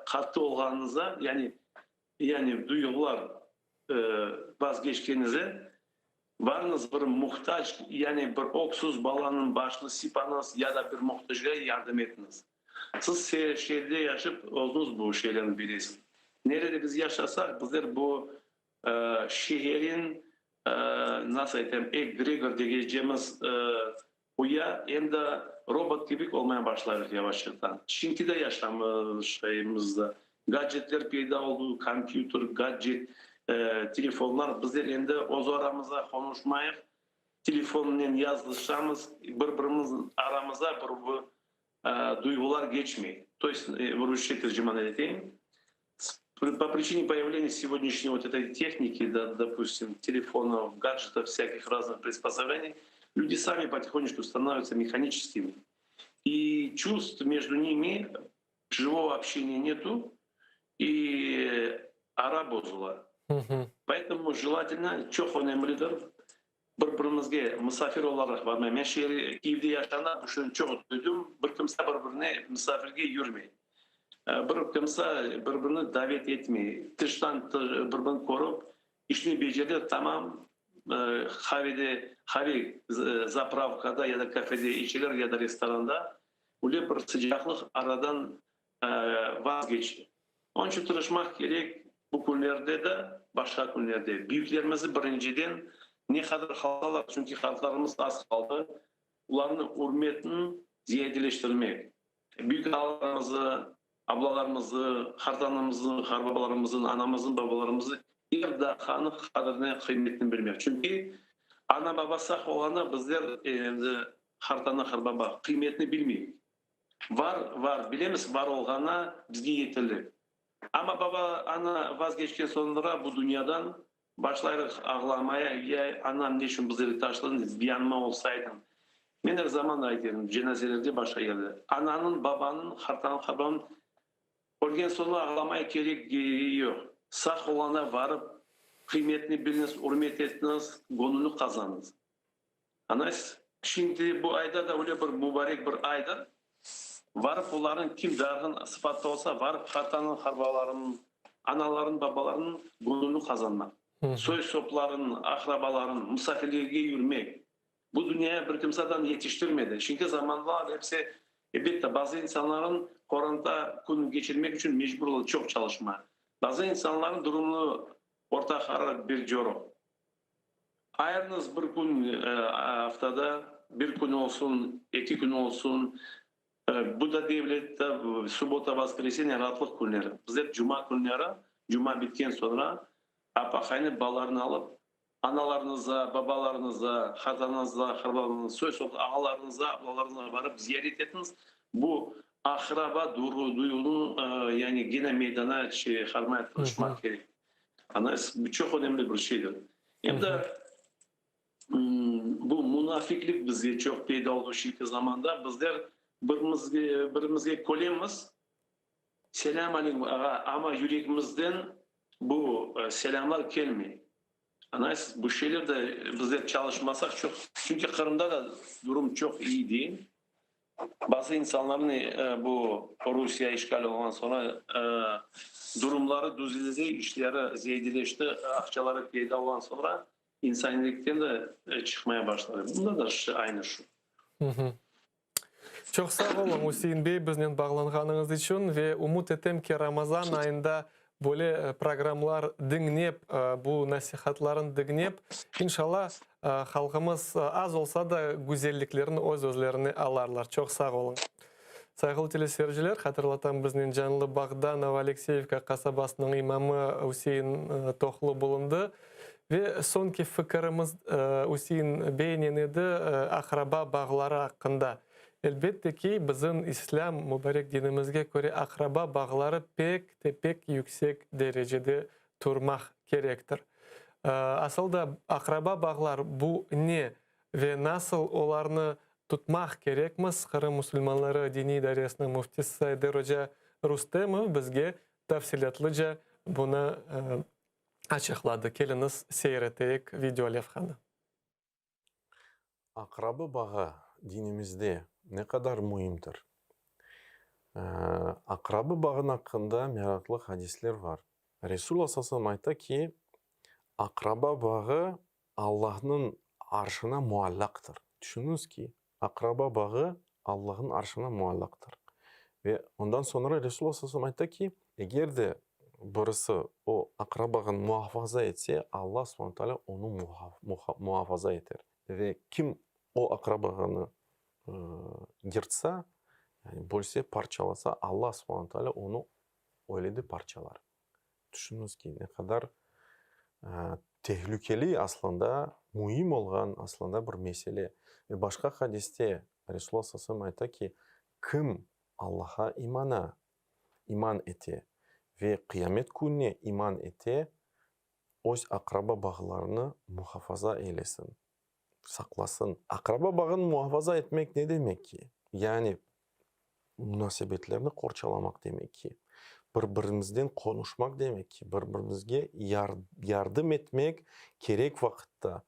qattı olğanınıza, yani, yani duyğular vazgeçkenize, varıñız bir muhtac, yani bir öksüz balanıñ başını sıypañız ya da bir muhtacğa yardım etiñiz. Siz şeerde yaşıp, özüñiz bu şeylerni bilesiz. Nerede biz yaşasaq, bizler bu Şeherin, nasıl aytam, egregor degecemiz uya em de robot kibi olmaya başlayıq yavaşçıqtan. Şimdiki de yaşamışımızda gadjetler peyda oldu, kompyuter, gadjet, telefonlar, bizler endi öz aramızda qonuşmayıq, telefonnen yazılışamız, bir-birimiz aramızda bir duyğular geçmey. To est, rusça terciman eteyim, По причине появления сегодняшней вот этой техники, да, допустим, телефонов, гаджетов, всяких разных приспособлений, люди сами потихонечку становятся механическими. И чувств между ними, живого общения нету, и ara bozula. Поэтому желательно, çoq önemlidir, bir-birimizge musafir olaraq barmay. Men şeer, Kiyevde yaşağanda bu şunı çoq duydım, bir kimse bir-birine musafirge yürmey. Bir kimse bir-birini davet etmey. Tıştan bir-birini körip, işni becerdi, tamam, qavede, qave zapravkada ya da kafede içeler ya da restoranda, öyle bir sıcaqlıq aradan vazgeçti. Onıñ içün tırışmaq kerek bu künlerde de, başqa künlerde. Büyüklerimizni birinciden ne qadar qalsalar, çünki qartlarımız az qaldı, olarnıñ ürmetini ziyadeleştirmek. Büyük ağalarımızı, ablalarımızı, qartanamıznı, qarbabalarımıznı, anamıznı, babalarımıznı er daqqanı qadrini, qıymetini bilmek. Çünki ana-baba sağ olğanda bizler endi qartana, qarbaba qıymetini bilmeyik. Var, var, bilemiz, var olğanı bizge yeterli. Amma baba, ana vazgeçken soñra bu dünyadan başlayrıq ağlamaya, ya anam ne içün bizleri taşladın, yanıma olsaydın. Men er zaman ayt edim, cenazelerde, başqa yerde, ananıñ, babanıñ, qartanıñ, qarbabanıñ ölgen soñra ağlamaya kerek yoq. Sağ olğanda varıp, qıymetini biliñiz, ürmet etiñiz, göñlüni qazanıñız. Añlaysız? Şimdi bu ayda da öyle bir mubarek bir aydır. Varıp olarnıñ, kim darğın sıfatta olsa, varıp qartanıñ, qarbalarınıñ, analarınıñ, babalarınıñ göñlüni qazanmaq. Soy-soplarınıñ, aqrabalarınıñ, musafirlerge yürmek. Bu dünyaya bir kimse adam yetiştirmedi. Şimdiki zamanlar episi, elbette, bazı insanlarnıñ qoranta künü keçirmek içün mecbur ola çoq çalışma. Bazı insanlarnıñ durumı orta qarar bir coruq. Ayırıñız bir kün aftada, bir kün olsun, eki kün olsun, bu da devlette subbota, voskreseniye raatlıq künleri. Bizler cuma künleri, cuma bitken soñra apaqaynı balalarını alıp, analarıñıza, babalarıñıza, qartanañıza, qarbabañıza, soy-sop ağalarıñıza, ablalarıñıza barıp ziyaret etiñiz. Bu aqraba duyğunı yani gene meydana çıqarmaya tırışmaq kerek. Ana, bu çoq önemli bir şeydir. Em de bu munafiqlik bizge çoq peyda oldı şimdiki zamanda. Bizler birimizge, birimizge külemiz, Selâm aleykum, ağa, amma yüregimizden bu selâmlar kelmey. Añlaysız, bu şeyler de bizler çalışmasaq çoq, çünki Qırımda da durum çoq iyi değil. Bazı insanlarnıñ bu Rusiye işğal olğan soñra durumları düzeldi, işleri ziyadeleşti, aqçaları peyda olğan soñra insaniylikten de çıqmaya başladı. Bunda da aynı şu. Çoq sağ oluñ, Üsein bey, biznen bağlanğanıñız içün ve ümüt etem ki, Ramazan ayında böyle programlar diñlep, bu nasihatlarnı diñlep, inşallah, halqımız az olsa da güzelliklerni öz-özlerine alarlar. Çoq sağ oluñ. Sayğılı teleseyirciler, hatırlatam, biznen canlı bağda Novoalekseyevka qasabasınıñ imamı Üsein Tohlu bulundı. Ve soñki fikirimiz Üsein beynen edi, aqraba bağları aqqında. Elbette ki, bizim İslâm mubarek dinimizge köre aqraba bağları pek te pek yüksek derecede turmaq kerektir. Asıl da aqraba bağlar bu ne ve nasıl olarnı tutmaq kerekmiz, Qırım musulmanları diniy idaresiniñ müftisi Ayder oca Rustemov bizge tafsilâtlıca bunı açıqladı. Keliñiz, seyir eteyik video levhanı. Aqraba bağı dinimizde ne qadar müimdir? Aqraba bağınıñ aqqında meraqlı hadisler bar. Resulullah sallallahu aleyhi ve sellem ayta ki, aqraba bağı Allahnıñ arşına muallaqtır. Tüşüniñiz ki, aqraba bağı Allahnıñ arşına muallaqtır. Ve ondan soñra Resulullah sallallahu aleyhi ve sellem ayta ki, eger de birisi o aqrabağını muafaza etse, Alla subhane taalâ onı muafaza eter. Ve kim o aqrabağını yırtsa, yani bölse, parçalasa, Alla subhane taalâ onı öyle de parçalar. Tüşüniñiz ki, ne qadar tehlükeli aslında, müim olğan aslında bir mesele. Ve başqa hadiste Resulullah sallallahu aleyhi ve sellem ayta ki, kim Allaha imana, iman ete ve qıyamet kününe iman ete, öz aqraba bağlarını muhafaza eylesin, saqlasın. Aqraba bağını muhafaza etmek ne demek ki? Yani. munasebetlerni qorçalamaq demek ki, bir-birimizden qonuşmaq demek ki, bir-birimizge yardım etmek kerek vaqıtta,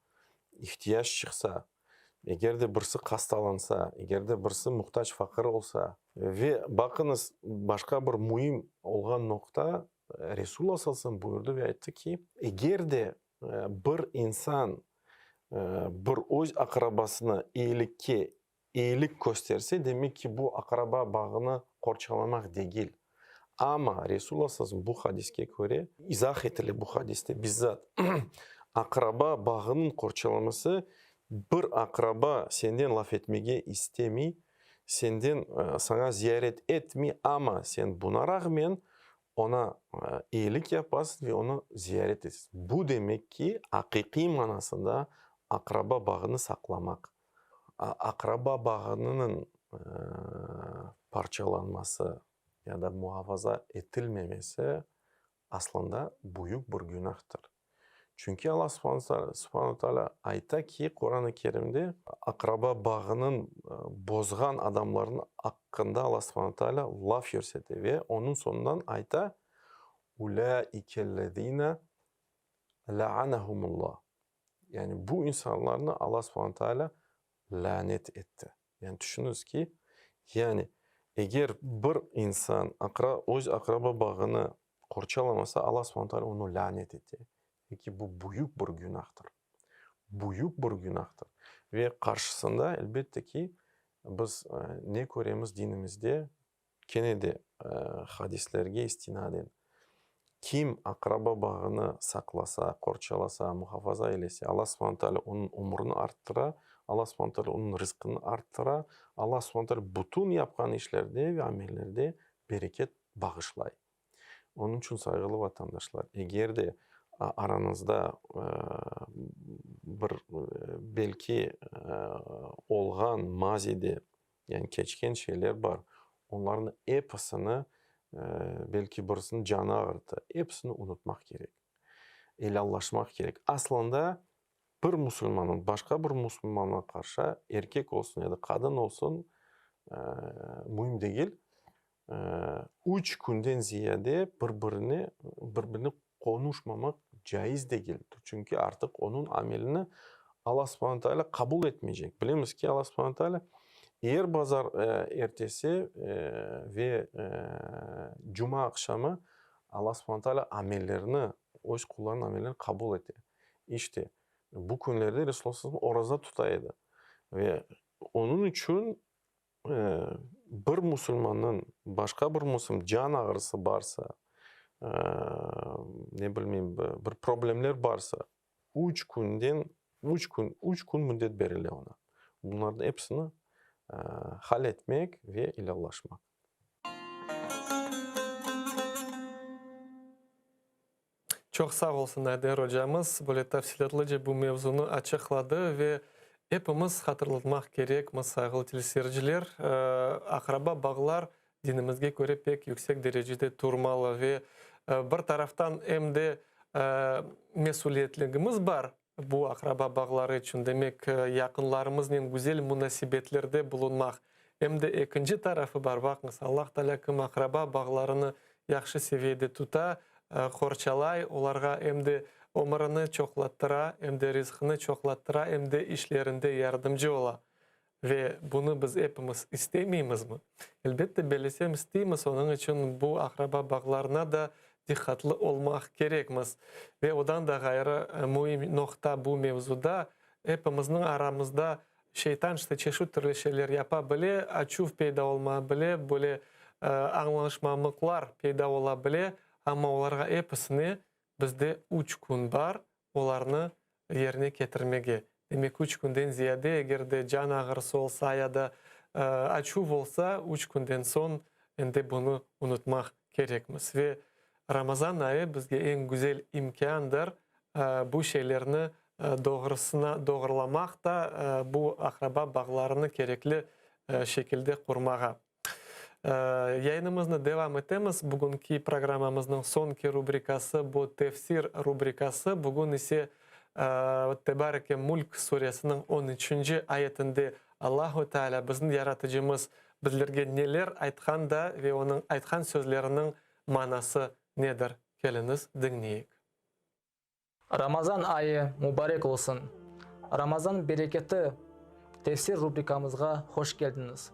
ihtiyac çıqsa, eger de birisi hastalansa, eger de birisi muhtac, faqır olsa. Ve baqıñız, başqa bir müim olğan noqta, Resulullah sallallahu aleyhi ve sellem buyurdı ve ayttı ki, eger de bir insan bir öz aqrabasına eyilikke eyilik kösterse, demek ki, bu aqraba bağını qorçalamaq degil. Amma Resulullah sallallahu aleyhi ve sellem bu hadiske köre, izah etile bu hadiste bizzat, aqraba bağınıñ qorçalaması, bir aqraba senden laf etmege istemey, senden, saña ziyaret etmey, amma sen buna rağmen oña eyilik yapasıñ ve onı ziyaret etesiñ. Bu demek ki, aqiqiy manasında aqraba bağını saqlamaq. Aqraba bağınıñ parçalanması ya da muafaza etilmemesi aslında büyük bir günahtır. Çünki Alla subhanu taalâ ayta ki, Quran-ı Kerimde aqraba bağınıñ bozğan adamlarnıñ aqqında Alla subhanu taalâ laf yürsete ve onıñ soñundan ayta, Ulâikellezîne la'anehumullah. Yani bu insanlarnı Alla subhanu taalâ lânet etti. Yani tüşüñiz ki, yani eger bir insan öz aqraba bağını qorçalamasa, Alla subhanu taalâ onı lânet ete. Ki bu büyük bir günahtır. Büyük bir günahtır. Ve qarşısında, elbette ki, biz ne köremiz dinimizde, Kene de hadislerge istinaden, kim aqraba bağını saqlasa, qorçalasa, muhafaza eylese, Alla subhane taalâ onıñ ömrüni arttıra, Alla subhane taalâ onıñ rızqını arttıra, Alla subhane taalâ bütün yapqan işlerde ve amellerde bereket bağışlay. Onıñ içün, sayğılı vatandaşlar, eger de arañızda bir belki olğan mazide, yani keçken şeyler bar, onlarnı episini, belki birisiniñ canı ağırttı, episini unutmaq kerek, elâllaşmaq kerek. Aslında, bir musulmannıñ başqa bir musulmanğa qarşı, erkek olsun ya da qadın olsun, müim degil, üç künden ziyade bir-birine, bir-birine qonuşmamaq caiz degil. Çünki artıq onıñ amelini Alla subhane taalâ qabul etmeycek. Bilemiz ki, Alla subhane taalâ er bazar ertesi ve cuma aqşamı Alla subhane taalâ amellerini, öz qullarınıñ amellerini qabul ete. İşte, bu künlerde Resulullah sallallahu aleyhi ve sellem oraza tuta edi. Ve onıñ içün bir musulmannıñ başqa bir musulman can ağrısı barsa, ne bilmeyim, bir problemler barsa, üç künden, üç kün, üç kün müddet berile oña. Bunlarnıñ episini hal etmek ve ilâlaşmaq. Çoq sağ olsun Ayder ocamız, böyle tafsilâtlıca bu mevzunı açıqladı ve epimiz hatırlatmaq kerekmiz, sayğılı teleseyirciler, aqraba bağlar dinimizge köre pek yüksek derecede turmalı ve bir taraftan em de mesüliyetligimiz bar bu aqraba bağları içün, demek, yaqınlarımıznen güzel munasebetlerde bulunmaq. Em de ekinci tarafı bar, baqıñız, Allah Taalâ kim aqraba bağlarını yahşı seviyede tuta, qorçalay, olarğa em de ömürini çoqlattıra, em de rizqını çoqlattıra, em de işlerinde yardımcı ola. Ve bunı biz epimiz istemeymizmi? Elbette, bellesem isteymiz, onıñ içün bu aqraba bağlarına da diqqatlı olmaq kerekmiz. Ve odan da ğayrı, müim noqta bu mevzuda, epimizniñ aramızda şeytan işte çeşit türlü şeyler yapa bile, açuv peyda olma bile, böyle añlaşmamlıqlar peyda ola bile, amma olarğa episine bizde üç kün bar, olarnı yerine ketirmege. Demek, üç künden ziyade, eger de can ağrısı olsa ya da açuv olsa, üç künden soñ endi bunı unutmaq kerekmiz. Ve Ramazan ayı bizge eñ güzel imkândır bu şeylerni doğrusına doğrulamaq da, bu aqraba bağlarını kerekli şekilde qurmağa. Yayınımıznı devam etemiz. Bugünki programmamıznıñ soñki rubrikası bu Tefsir rubrikası. Bugün ise Tebareke Mülk suresiniñ on üçünci ayetinde Allahu Teala, bizni Yaratıcımız. bizlerge neler aytqan da ve onıñ aytqan sözleriniñ manası nedir? Keliñiz, diñleyik. Ramazan ayı mubarek olsun! Ramazan bereketi tefsir rubrikamızğa hoş keldiñiz!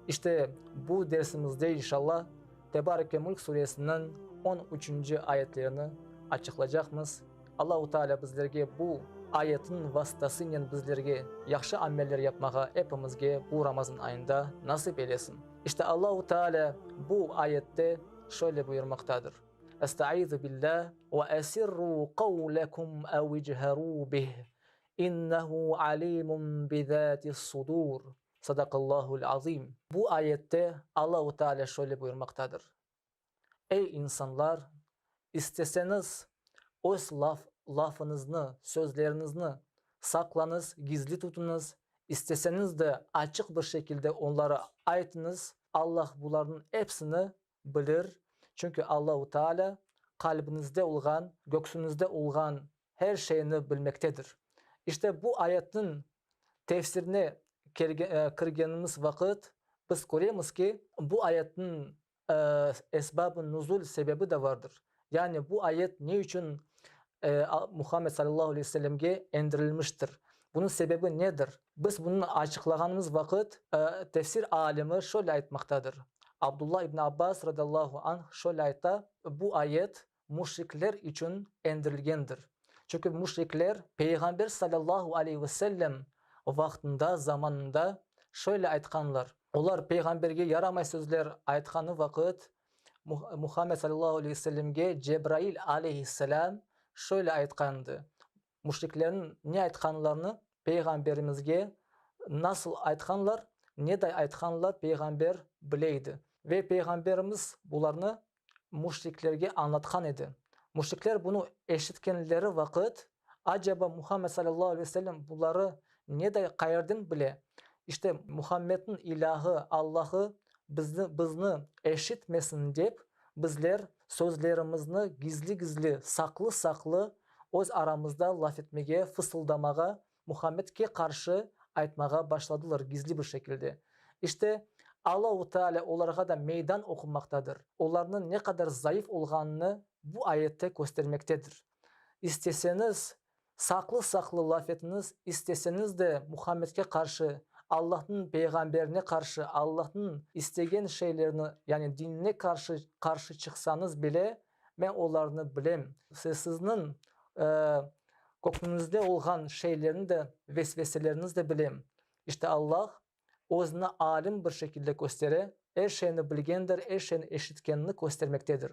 İşte, bu dersimizde inşallah Tebareke Mülk suresiniñ on üçünci ayetlerini açıqlacaqmız. Allahu Teala bizlerge bu ayetniñ vasıtasınen bizlerge yahşı ameller yapmağa epimizge bu Ramazan ayında nasip eylesin. İşte Allahu Teala bu ayette şöyle buyurmaqtadır, Estaizu billah, Ve esirru qavlekum ev icherû bih, innehu alimun bizâtis-sudur. Sadaqallahul azim. Bu ayette Allahu Teala şöyle buyurmaqtadır, Ey insanlar, isteseñiz öz laf, lafıñıznı, sözleriñizni saqlañız, gizli tutuñız, isteseñiz de açıq bir şekilde onları aytıñız, Allah bularnıñ epsini bilir, çünki Allahu Teala qalbiñizde olğan, göksüñizde olğan her şeyni bilmektedir. İşte bu ayetniñ tefsirine kirgenimiz vaqıt biz köremiz ki, bu ayetniñ esbab-ı nuzul sebebi de vardır. Yani bu ayet ne içün Muhammed sallallahu aleyhi ve sellemge endirilmiştir? Bunıñ sebebi nedir? Biz bunı açıqlağanımız vaqıt tefsir alimi şöyle aytmaqtadır, Abdullah ibn Abbas radıyallahu anh şöyle ayta, bu ayet müşrikler içün endirilgendir. Çünki müşrikler Peyğamber salâllahu aleyhi ve sellem vaqtında, zamanında şöyle aytqanlar, olar Peyğamberge yaramay sözler aytqanı vaqıt Muhammed salâllahu aleyhi ve sellemge Cebrail aleyhisselâm şöyle aytqandı, Müşriklerniñ ne aytqanlarını Peyğamberimizge nasıl aytqanlar, neday aytqanlar Peyğamber bile edi. Ve Peyğamberimiz bularnı müşriklerge añlatqan edi. Müşrikler bunı eşitkenleri vaqıt, Acaba Muhammed salâllahu aleyhi ve sellem buları neday qayerden bile? İşte, Muhammedniñ ilâhı, Allahı bizni, bizni eşitmesin dep, bizler sözlerimizni gizli-gizli, saqlı-saqlı öz aramızda laf etmege, fısıldamağa, Muhammedke qarşı aytmağa başladılar gizli bir şekilde. İşte, Allahu Teala olarğa da meydan oqumaqtadır. Olarnıñ ne qadar zayıf olğanını bu ayette köstermektedir. İsteseñiz, saqlı-saqlı laf etiñiz, isteseñiz de Muhammedke qarşı, Allahnıñ peyğamberine qarşı, Allahnıñ istegen şeylerini, yani dinine qarşı qarşı çıqsañız bile, Men olarnı bilem. Sizniñ köküñizde olğan şeylerni de, vesveselerniñiz de bilem. İşte Allah Özüni alim bir şekilde köstere, er şeyni bilgendir, er şeyni eşitkenini köstermektedir.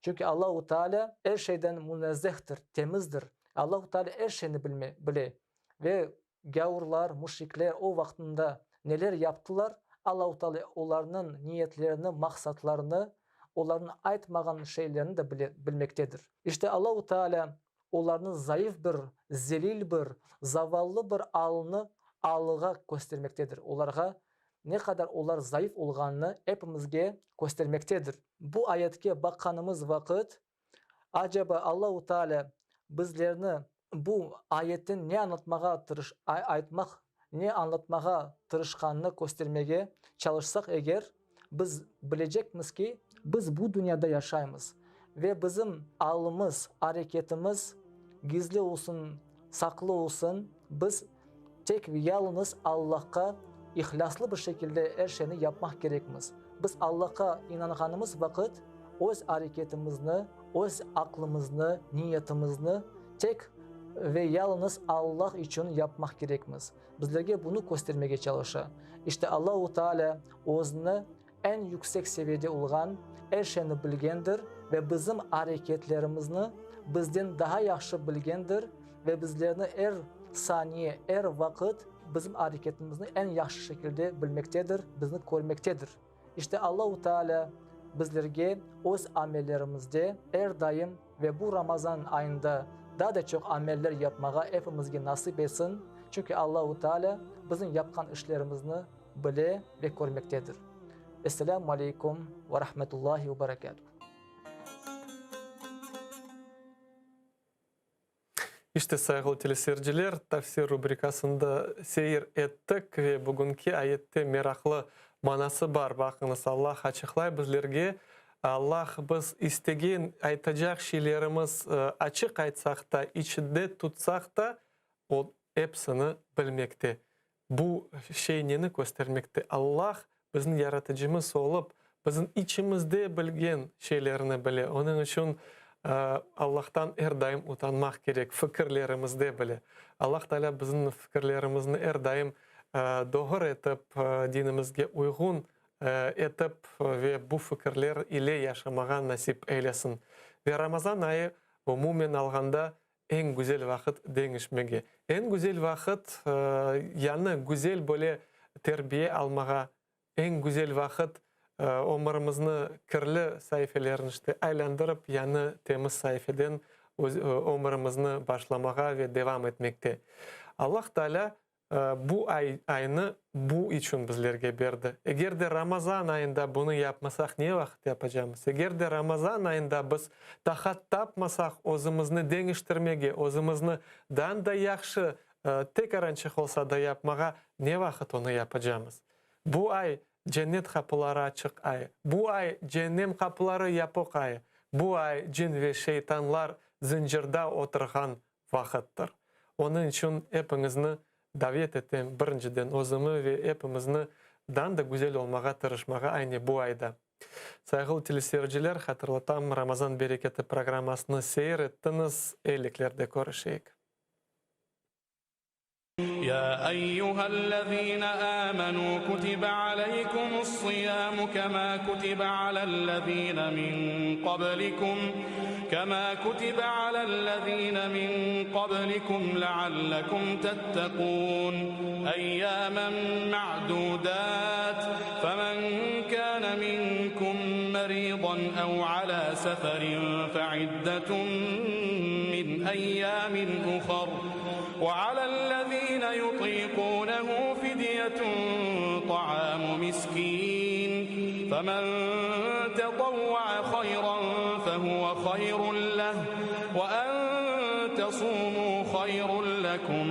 Çünki Allahu Teala er şeyden münezzehtir, temizdir. Allahu Teala er şeyni bilme, bile. Ve gâurlar, müşrikler o vaqtında neler yaptılar, Allahu Teala olarnıñ niyetlerini, maqsatlarını, olarnıñ aytmağan şeylerini de bile, bilmektedir. İşte Allahu Teala olarnı zayıf bir, zelil bir, zavallı bir alını alığa köstermektedir, olarğa ne qadar olar zayıf olğanını epimizge köstermektedir. Bu ayetke baqqanımız vaqıt, Acaba Allahu Teala bizlerni bu ayetten ne añlatmağa tırış, aytmaq, ne añlatmağa tırışqanını köstermege çalışsaq eger, biz bilecekmiz ki, biz bu dünyada yaşaymız ve bizim alımız, areketimiz gizli olsun, saqlı olsun, biz tek ve yalıñız Allahqa ihlâslı bir şekilde er şeyni yapmaq kerekmiz. Biz Allahqa inanğanımız vaqıt, öz areketimizni, öz aqlımıznı, niyetimizni tek ve yalıñız Allah içün yapmaq kerekmiz. Bizlerge bunı köstermege çalışa. İşte Allahu Teala özüni eñ yüksek seviyede olğan, er şeyni bilgendir ve bizim areketlerimizni bizden daha yahşı bilgendir ve bizlerni er saniye, er vaqıt bizim areketimizni eñ yahşı şekilde bilmektedir, bizni körmektedir. İşte Allahu Teala bizlerge öz amellerimizde er daim ve bu Ramazan ayında daa da çoq ameller yapmağa epimizge nasip etsin, çünki Allahu Teala bizim yapqan işlerimizni bile ve körmektedir. Esselamu aleykum ve rahmetullahi ve berekatuh. İşte, sayğılı teleseyirciler, tavsiye rubrikasında seyir ettik ve bugünki ayette meraqlı. Manası bar, baqıñız, Allah açıqlay bizlerge, Allah biz istegen, aytacaq şeylerimiz açıq aytsaq da, içinde tutsaq da, O epsini bilmekte. Bu şey neni köstermekte? Allah bizim Yaratıcımız olıp, bizim içimizde bilgen şeylerni bile. Onıñ içün Allahtan er daim utanmaq kerek, fikirlerimizde bile. Allah Taalâ bizim fikirlerimizni er daim doğru etip, dinimizge uyğun etip ve bu fikirler ile yaşamağa nasip eylesin. Ve Ramazan ayı, umumen alğanda, Eñ güzel vaqıt deñişmege. Eñ güzel vaqıt, yañı, güzel böyle terbiye almağa. Eñ güzel vaqıt, ömürimizni kirli saifelerin işte aylandırıp, yañı, temiz saifeden öz ömürimizni başlamağa ve devam etmekte. Allah Taalâ Bu ay, aynı bu içün bizlerge berdi. Eger de Ramazan ayında bunı yapmasaq, ne vaqıt yapacamız? Eger de Ramazan ayında biz taqat tapmasaq özümizni deñiştirmege, özümizni dan da yahşı, tek arançıq olsa da yapmağa, ne vaqıt onı yapacamız? Bu ay, cennet qapıları açıq ay. Bu ay, cennem qapıları yapıq ay. Bu ay, cin ve şeytanlar zıncırda oturğan vaqıttır. Onıñ içün epiñizni davet etem, birinciden özümi ve epimizni dan da güzel olmağa tırışmağa aynı bu ayda. Sayğılı teleseyirciler, hatırlatam, Ramazan bereketi programmasını seyir ettiñiz, eyliklerde körüşeyik. Ya eyyühellezine âmenû kutibe aleykumus-siyâmu kemâ kutibe alellezîne min qablikum kemâ kutibe alellezîne min qablikum leallekum tettekûn eyyâmen me'dûdât femen kâne minkum merîdan ev alâ seferin feiddetun min eyyâmin uhar. Ve alellezîne yutîkûnehu fidyetun ta'amu miskîn, femen tetavva'a hayran fehuve hayrun leh, ve en tesûmû hayrun lekum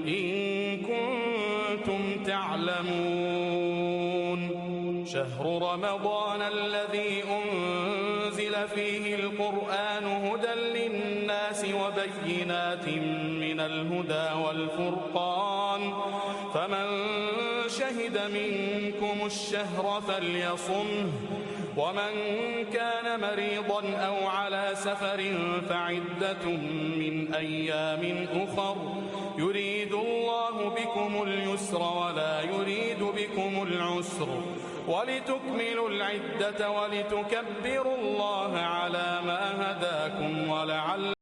in kuntum te'lemûn. Şehru Ramazânellezî unzile fîhil Kur'ânu huden linnâsi ve beyinâtin minel hudâ vel furqân, femen şehide minkumuş-şehre felyasumh, ve men kâne merîdan ev alâ seferin feiddetun min eyyâmin uhar, yuridullahu bikumul yusre ve lâ yuridu bikumul usr, ve litukmilul iddete ve litukebbirullâhe alâ mâ hedâkum ve leallekum.